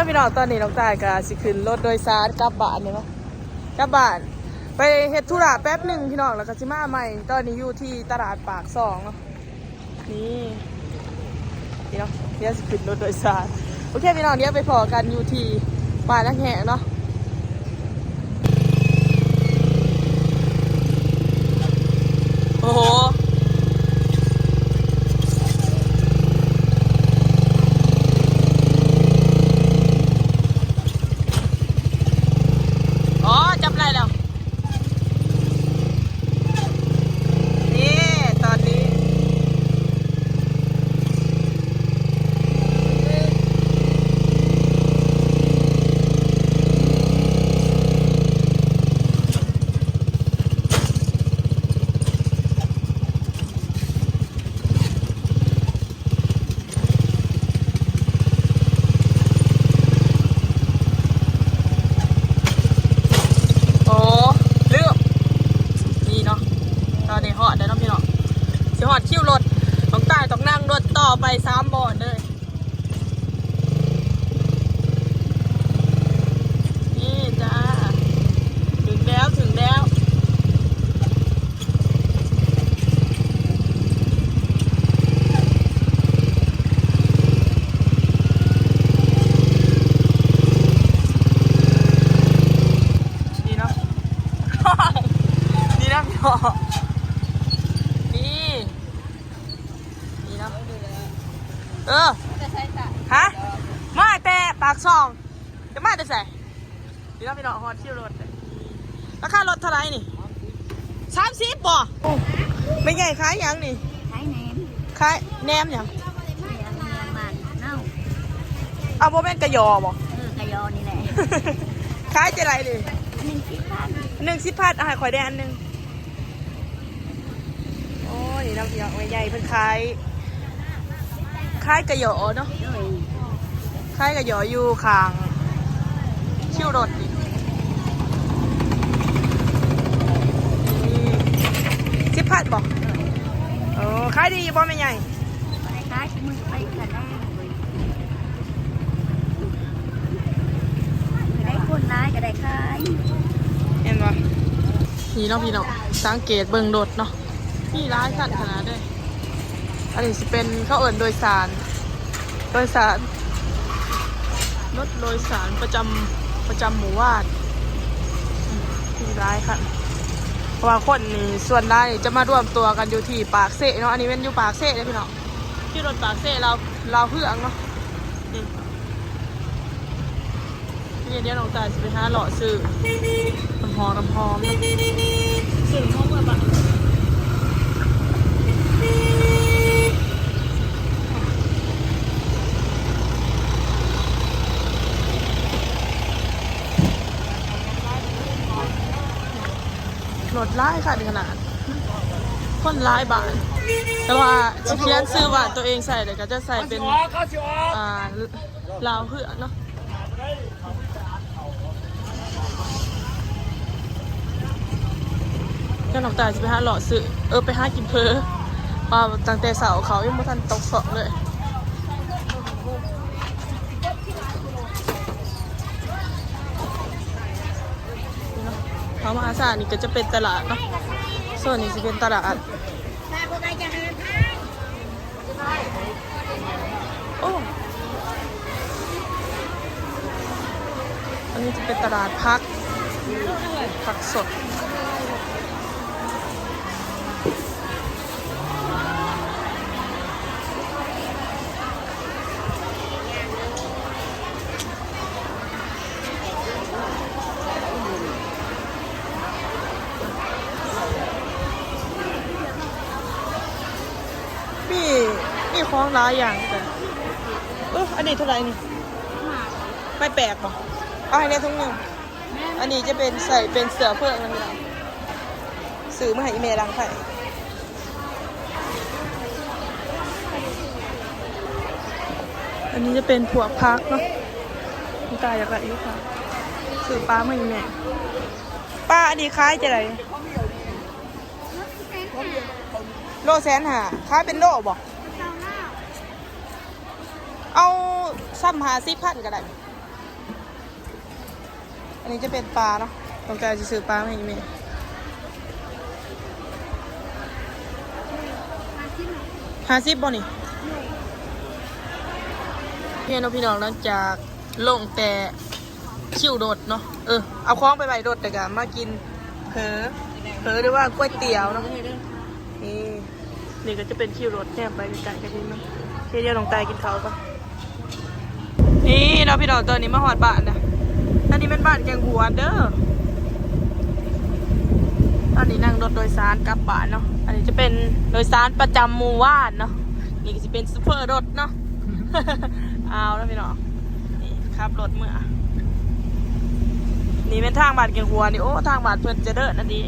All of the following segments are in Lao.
ພີ່ນ້ອງ ຕອນນີ້ນ້ອງຕາຍກໍຊິຂຶ້ນລົດໂດຍສານກັບບ້ານເນາະ ກັບບ້ານ ໄປເຮັດທຸລະແປັບໜຶ່ງພີ່ນ້ອງ ແລ້ວກໍຊິມາໃໝ່. ຕອນນີ້ຢູ່ທີ່ຕະຫຼາດປາກຊ່ອງເນາະ. ນີ້ ນີ້ເນາະ ດຽວຊິຂຶ້ນລົດໂດຍສານ. ໂອເຄພີ່ນ້ອງ ດຽວໄປພໍ້ກັນຢູ່ທີ່ບ້ານນາແຂກເນາະ. ໂອ້ໂຫ ອໍ ຈັບໄດ້ແລ້ວ. ນີ້ ຕອນນີ້ ໂອ້ ລືມ ນີ້ເນາະ ຕອນນີ້ຮອດແລ້ວເນາະພີ່ນ້ອງ ຊິຮອດຄິວລົດ. ນ້ອງຕາຍຕ້ອງນັ່ງລົດຕໍ່ໄປສາມບ່ອນເດີ. ນີ້ຈ້າ ເຖິງແລ້ວ ເຖິງແລ້ວ. ນີ້ເນາະ ນີ້ເນາະ ນີ້ ນີ້ເນາະ ເອີ ແຕ່ໃສຕາ ຮະ ມາແຕ່ປາກຊ່ອງ. ຈະມາແຕ່ໃສ? ພີ່ນ້ອງ ພີ່ນ້ອງ ຮອດຄິວລົດ. ລາຄາລົດເທົ່າໃດນີ້? ສາມສິບບໍ່? ໂອ້ ແມ່ໃຫຍ່ຂາຍຫຍັງນີ້? ຂາຍແໜມ. ຂາຍແໜມຫຍັງ? ແໜມມັນເນົ່າ. ເອົາ ບໍ່ແມ່ນກະຢໍບໍ່? ເອີ ກະຢໍນີ້ແຫຼະ. ຂາຍຈັ່ງໃດນີ້? ໜຶ່ງສິບພັນ. ໜຶ່ງສິບພັນ ເອົາໃຫ້ຂ້ອຍແດ່ອັນໜຶ່ງ. ໂອ້ຍ ນີ້ເນາະ ພີ່ນ້ອງ ແມ່ໃຫຍ່ເພິ່ນຂາຍ ຂາຍກະຢໍເນາະ. ໂດຍ ຂາຍກະຢໍຢູ່ຂ້າງຄິວລົດນີ້. ສິບພັນບໍ່? ໂອ້ ຂາຍດີຢູ່ບໍ່ແມ່ໃຫຍ່? ຂາຍມື້ໄປກະໄດ້ ໄດ້ຄົນຫຼາຍກະໄດ້ຂາຍ ແມ່ນບໍ່? ນີ້ເນາະ ພີ່ນ້ອງ ສັງເກດເບິ່ງລົດເນາະ ມີຫຼາຍຄັນຂະໜາດເດ້. ອັນນີ້ຊິເປັນ ເຂົາເອີ້ນໂດຍສານ ໂດຍສານ ລົດໂດຍສານປະຈຳ ປະຈຳໝູ່ບ້ານ ມີຫຼາຍຄັນ ເພາະວ່າຄົນນີ້ສ່ວນຫຼາຍຈະມາລວມຕົວກັນຢູ່ທີ່ປາກເຊເນາະ. ອັນນີ້ແມ່ນຢູ່ປາກເຊເດ້ພີ່ນ້ອງ ທີ່ລົດປາກເຊ ລາວ ລາວເຮືອງເນາະ. ນີ້ ດຽວນ້ອງຕາຍຊິໄປຫາເລາະຊື້ນ້ຳຫອມ ນ້ຳຫອມ ຊື້ນ້ຳຫອມເມືອບ້ານ. ລົດຫຼາຍຄັນຂະໜາດ ຄົນຫຼາຍບ້ານ ແຕ່ວ່າຊິຂຽນຊື່ບ້ານຕົວເອງໃສ່ ແລ້ວກໍຈະໃສ່ເປັນ ອ່າ ລາວເຮືອງເນາະ. ດຽວນ້ອງຕາຍຊິໄປຫາເລາະຊື້ ເອີ ໄປຫາກິນເຝີ ວ່າຕັ້ງແຕ່ເຊົ້າເຂົ້າຍັງບໍ່ທັນຕົກຊອກເລີຍ. ເຂົ້າມາຊານີ້ກໍຈະເປັນຕະຫຼາດເນາະ ໂຊນນີ້ຊິເປັນຕະຫຼາດ. ໂອ້ ອັນນີ້ຈະເປັນຕະຫຼາດຜັກ ຜັກສົດ. ມີ ມີຂອງຫຼາຍຢ່າງຄືກັນ. ເອີ ອັນນີ້ເທົ່າໃດນີ້? ໄມ້ແປກບໍ່? ເອົາໃຫ້ແດ່ຖົງໜຶ່ງ. ອັນນີ້ຈະເປັນ ໃສ່ເປັນເຊື້ອເພີງນະພີ່ນ້ອງ ຊື້ມາໃຫ້ອີ່ແມ່ຫຼັງໄຟ. ອັນນີ້ຈະເປັນພວກຜັກເນາະ ຕາຢາກໄດ້ຢູ່ ຝາກຊື້ປາມາໃຫ້ແມ່. ປາອັນນີ້ຂາຍຈັ່ງໃດ? ໂລແສນຫ້າ ຂາຍເປັນໂລບໍ່? ເອົາຊ່ຳຫ້າສິບພັນກໍໄດ້. ນີ້ຈະເປັນປາເນາະ ຕ້ອງການຊິຊື້ປາມາໃຫ້ອີ່ແມ່. ຫ້າສິບບໍ່ນີ້? ໂອເຄເນາະພີ່ນ້ອງ ຫຼັງຈາກລົງແຕ່ຄິວລົດເນາະ ເອີ ເອົາຂອງໄປໄວ້ລົດ ແລ້ວກະມາກິນເຝີ ເຝີ ຫຼືວ່າກ໋ວຍຕຽວເນາະ ນີ້. ນີ້ກໍຈະເປັນຄິວລົດ ແນມໄປໄກໆກໍເຫັນເນາະ. ໂອເຄ ດຽວນ້ອງຕາຍກິນເຂົ້າກ່ອນ. ນີ້ເນາະພີ່ນ້ອງ ຕອນນີ້ມາຮອດບ້ານແລ້ວ. ອັນນີ້ແມ່ນບ້ານແກ້ງຫວນເດີ. ຕອນນີ້ນັ່ງລົດໂດຍສານກັບບ້ານເນາະ. ອັນນີ້ຈະເປັນໂດຍສານປະຈຳໝູ່ບ້ານເນາະ. ນີ້ກໍຊິເປັນໂຊເຟີລົດເນາະ. ເອົາລະພີ່ນ້ອງ ນີ້ຂັບລົດເມືອ. ນີ້ແມ່ນທາງບ້ານແກ້ງຫວນນີ້. ໂອ້ ທາງບ້ານເພິ່ນຈະເດີນອັນນີ້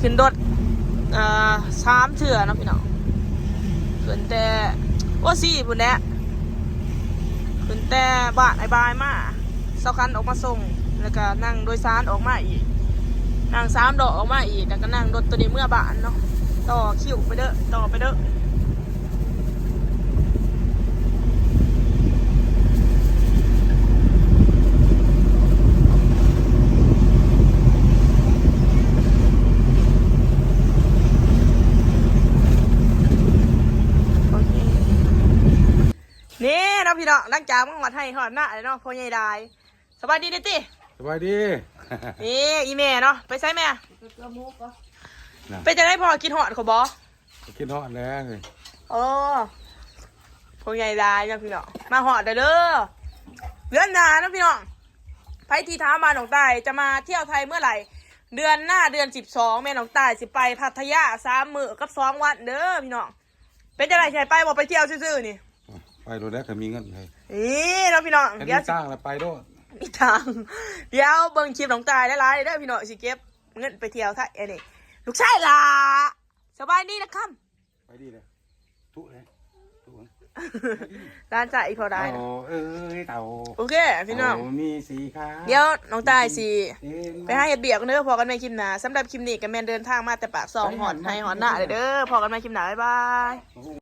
ຂຶ້ນລົດ ເອີ ສາມເທື່ອເນາະພີ່ນ້ອງ. ຂຶ້ນແຕ່ ໂອ້ ສີ່ພຸ້ນແຫຼະ ຂຶ້ນແຕ່ບ້ານອ້າຍບາຍມາ ຊາວຄັນອອກມາສົ່ງ ແລ້ວກະນັ່ງໂດຍສານອອກມາອີກ ນັ່ງສາມລໍ້ອອກມາອີກ ແລ້ວກະນັ່ງລົດໂຕນີ້ເມືອບ້ານເນາະ. ຕໍ່ຄິວໄປເດີ ຕໍ່ໄປເດີ. ໂອເຄ ນີ້ເນາະພີ່ນ້ອງ ຫຼັງຈາກມາຮອດໄຮ່ຮອດນາແລ້ວເນາະ ພໍ່ໃຫຍ່ດາຍ. ສະບາຍດີເດ້ຕິ? ສະບາຍດີ. ນີ້ອີ່ແມ່ເນາະ ໄປໃສແມ່? ໄປເກືອໝູກບໍ່? ເປັນຈັ່ງໃດພໍ່ ຄິດຮອດຂ້ອຍບໍ່? ກໍຄິດຮອດແຫຼະ. ໂອ້ ພວກໃຫຍ່ຫຼາຍເນາະພີ່ນ້ອງ ມາຮອດແລ້ວເດີ. ເດືອນໜ້າເນາະພີ່ນ້ອງ ໃຜທີ່ຖາມວ່ານ້ອງຕາຍຈະມາທ່ຽວໄທເມື່ອໃດ? ເດືອນໜ້າ ເດືອນສິບສອງ ແມ່ນ້ອງຕາຍຊິໄປພັດທະຍາສາມມື້ກັບສອງວັນເດີພີ່ນ້ອງ. ເປັນຈັ່ງໃດ ຊິໃຫ້ໄປບໍ່? ໄປທ່ຽວຊື່ໆນີ້ ໄປໂລດແຫຼະ ຄັນມີເງິນ. ນີ້ເນາະພີ່ນ້ອງ ຄັນ ດຽວ ມີຕັງແລ້ວໄປໂລດ ມີຕັງ. ດຽວເບິ່ງຄລິບນ້ອງຕາຍຫຼາຍໆເດີພີ່ນ້ອງ ຊິເກັບເງິນໄປທ່ຽວໄທ. ອັນນີ້ລູກຊາຍຫຼ້າ ສະບາຍດີນະຄຳ. ໄປດີເດີ ທຸເລີຍ ທຸ ຫຼານຊາຍອີ່ພໍ່ດາຍ. ໂອ້ ເອີຍເຕົາ ໂອເຄພີ່ນ້ອງ ໂອ້ ມີສີຂາ ດຽວນ້ອງຕາຍຊິ ເອີ ໄປຫາເຮັດວຽກເດີ. ພໍ້ກັນໃໝ່ຄລິບໜ້າ. ສຳລັບຄລິບນີ້ກໍແມ່ນເດີນທາງມາແຕ່ປາກຊ່ອງ ໄປ ຮອດໄຮ່ຮອດນາເດີ. ພໍ້ກັນໃໝ່ຄລິບໜ້າ ບາຍບາຍ.